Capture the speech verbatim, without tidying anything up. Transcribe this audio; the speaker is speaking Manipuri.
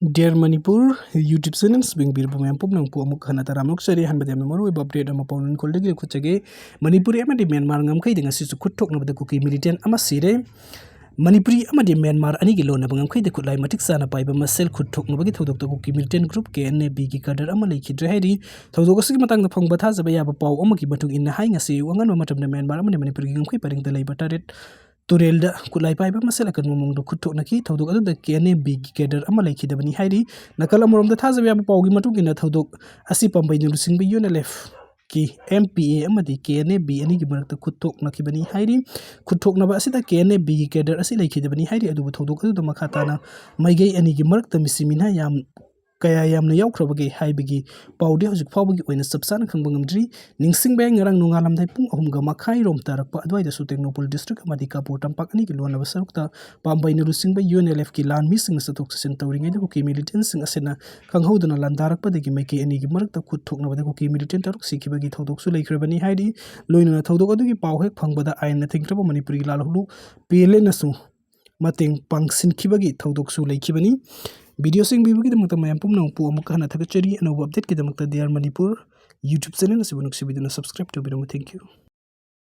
Dear Manipur YouTube channel ꯌꯦꯡꯕꯤꯔꯤꯕ ꯃꯌꯥꯝ ꯄꯨꯝꯅꯃꯛꯄꯨ ꯑꯃꯨꯛ ꯍꯟꯅ ꯇꯔꯥꯝꯅ ꯑꯣꯛꯆꯔꯤ꯫ ꯑꯍꯥꯟꯕꯗ ꯌꯥꯝꯅ ꯃꯔꯨꯑꯣꯏꯕ update ꯑꯃ ꯄꯥꯎ ꯅꯨꯡꯈꯣꯜꯗꯒꯤ ꯂꯧꯈꯠꯆꯒꯦ꯫ ꯃꯅꯤꯄꯨꯔꯤ ꯑꯃꯗꯤ ꯃ꯭ꯌꯥꯟꯃꯥꯔ ꯉꯝꯈꯩꯗ ꯉꯁꯤꯁꯨ ꯈꯨꯠ ꯊꯣꯛꯅꯕꯗ ꯀꯨꯀꯤ militant ꯑꯃ ꯁꯤꯔꯦ꯫ ꯃꯅꯤꯄꯨꯔꯤ ꯑꯃꯗꯤ ꯃ꯭ꯌꯥꯟꯃꯥꯔ ꯑꯅꯤꯒꯤ ꯂꯣꯟꯅꯕ ꯉꯝꯈꯩꯗ ꯈꯨꯠꯂꯥꯏ ꯃꯇꯤꯛ ꯆꯥꯅ ꯄꯥꯏꯕ ꯃꯁꯦꯜ ꯈꯨꯠ ꯊꯣꯛꯅꯕꯒꯤ ꯊꯧꯗꯣꯛꯇ ꯀꯨꯀꯤ militant group K N A B ꯒꯤ cadre ꯑꯃ ꯂꯩꯈꯤꯗ꯭ꯔꯦ ꯍꯥꯏꯔꯤ꯫ ꯊꯧꯗꯣꯛ ꯑꯁꯤꯒꯤ ꯃꯇꯥꯡꯗ ꯐꯪꯕ ꯊꯥꯖꯕ ꯌꯥꯕ ꯄꯥꯎ ꯑꯃꯒꯤ ꯃꯇꯨꯡ ꯏꯟꯅ ꯍꯥꯏ, ꯉꯁꯤ ꯑꯌꯨꯛ ꯑꯉꯟꯕ ꯃꯇꯝꯗ ꯃ꯭ꯌꯥꯟꯃꯥꯔ ꯑꯃꯗꯤ ꯃꯅꯤꯄꯨꯔꯒꯤ ꯉꯝꯈꯩ ꯄꯔꯤꯡꯗ ꯂꯩꯕ ꯇꯔꯦꯠ ꯇꯨꯔꯦꯜꯗ ꯈꯨꯠꯂꯥꯏ ꯄꯥꯏꯕ ꯃꯁꯦꯜ ꯑꯀꯟꯕ ꯃꯑꯣꯡꯗ ꯈꯨꯠ ꯊꯣꯛꯅꯈꯤ꯫ ꯊꯧꯗꯣꯛ ꯑꯗꯨꯗ K N A B ꯒꯤ cadre ꯑꯃ ꯂꯩꯈꯤꯗꯕꯅꯤ ꯍꯥꯏꯔꯤ꯫ ꯅꯥꯀꯜ ꯑꯃꯔꯣꯝꯗ ꯊꯥꯖꯕ ꯌꯥꯕ ꯄꯥꯎꯒꯤ ꯃꯇꯨꯡ ꯏꯟꯅ ꯊꯧꯗꯣꯛ ꯑꯁꯤ ꯄꯥꯝꯕꯩꯅ ꯂꯨꯆꯤꯡꯕ U N L F ꯀꯤ M P A ꯑꯃꯗꯤ K N A B ꯑꯅꯤꯒꯤ ꯃꯔꯛꯇ ꯈꯨꯠ ꯊꯣꯛꯅꯈꯤꯕꯅꯤ ꯍꯥꯏꯔꯤ꯫ ꯈꯨꯠ ꯊꯣꯛꯅꯕ ꯑꯁꯤꯗ K N A B ꯒꯤ cadre ꯑꯁꯤ ꯂꯩꯈꯤꯗꯕꯅꯤ ꯍꯥꯏꯔꯤ, ꯑꯗꯨꯕꯨ ꯊꯧꯗꯣꯛ ꯑꯗꯨꯗ ꯃꯈꯥ ꯇꯥꯅ ꯃꯥꯏꯀꯩ ꯑꯅꯤꯒꯤ ꯃꯔꯛꯇ ꯃꯤꯁꯤ ꯃꯤꯅꯥ ꯌꯥꯝ, ꯀꯌꯥ ꯌꯥꯝꯅ ꯌꯥꯎꯈ꯭ꯔꯕꯒꯦ ꯍꯥꯏꯕꯒꯤ ꯄꯥꯎꯗꯤ ꯍꯧꯖꯤꯛ ꯐꯥꯎꯕꯒꯤ ꯑꯣꯏꯅ ꯆꯞ ꯆꯥꯅ ꯈꯪꯕ ꯉꯝꯗ꯭ꯔꯤ꯫ ꯅꯤꯡꯁꯤꯡꯕ ꯌꯥꯏ, ꯉꯔꯥꯡ ꯅꯣꯡꯉꯥꯜꯂꯝꯗꯥꯏ ꯄꯨꯡ ꯑꯍꯨꯝꯒ ꯃꯈꯥꯏꯔꯣꯝ ꯇꯥꯔꯛꯄ ꯑꯗꯨꯋꯥꯏꯗꯁꯨ ꯇꯦꯡꯅꯧꯄꯜ district ꯑꯃꯗꯤ ꯀꯥꯄꯨꯔ ꯇꯝꯄꯥꯛ ꯑꯅꯤꯒꯤ ꯂꯣꯟꯅꯕ ꯁꯔꯨꯛꯇ ꯄꯥꯝꯕꯩꯅ ꯂꯨꯆꯤꯡꯕ U N L F ꯀꯤ ꯂꯥꯟꯃꯤꯁꯤꯡꯅ ꯆꯠꯊꯣꯛ ꯆꯠꯁꯤꯟ ꯇꯧꯔꯤꯉꯩꯗ ꯀꯨꯀꯤ militantꯁꯤꯡ ꯑꯁꯤꯅ ꯈꯪꯍꯧꯗꯅ ꯂꯥꯟꯗꯥꯔꯛꯄꯗꯒꯤ ꯃꯥꯏꯀꯩ ꯑꯅꯤꯒꯤ ꯃꯔꯛꯇ ꯈꯨꯠ ꯊꯣꯛꯅꯕꯗ ꯀꯨꯀꯤ militant ꯇꯔꯨꯛ ꯁꯤꯈꯤꯕꯒꯤ ꯊꯧꯗꯣꯛꯁꯨ ꯂꯩꯈ꯭ꯔꯕꯅꯤ ꯍꯥꯏꯔꯤ꯫ ꯂꯣꯏꯅꯅ ꯊꯧꯗꯣꯛ ꯑꯗꯨꯒꯤ ꯄꯥꯎ ꯍꯦꯛ ꯐꯪꯕꯗ ꯑꯥꯏꯟꯅ ꯊꯤꯡꯈ꯭ꯔꯕ ꯃꯅꯤꯄꯨꯔꯒꯤ ꯂꯥꯜꯍꯧꯂꯨ P L Aꯅꯁꯨ ꯃꯇꯦꯡ ꯄꯥꯡꯁꯤꯟꯈꯤꯕꯒꯤ ꯊꯧꯗꯣꯛꯁꯨ ꯂꯩꯈꯤꯕꯅꯤ꯫ Video ꯁꯤ ꯌꯦꯡꯕꯤꯕꯒꯤꯗꯃꯛꯇ ꯃꯌꯥꯝ ꯄꯨꯝꯅꯃꯛꯄꯨ ꯑꯃꯨꯛꯀ ꯍꯟꯅ ꯊꯥꯒꯠꯆꯔꯤ꯫ ꯑꯅꯧꯕ updateꯀꯤꯗꯃꯛꯇ Dear Manipur YouTube channel ꯑꯁꯤꯕꯨ ꯅꯨꯡꯁꯤꯕꯤꯗꯨꯅ subscribe ꯇꯧꯕꯤꯔꯝꯃꯨ꯫ Thank you꯫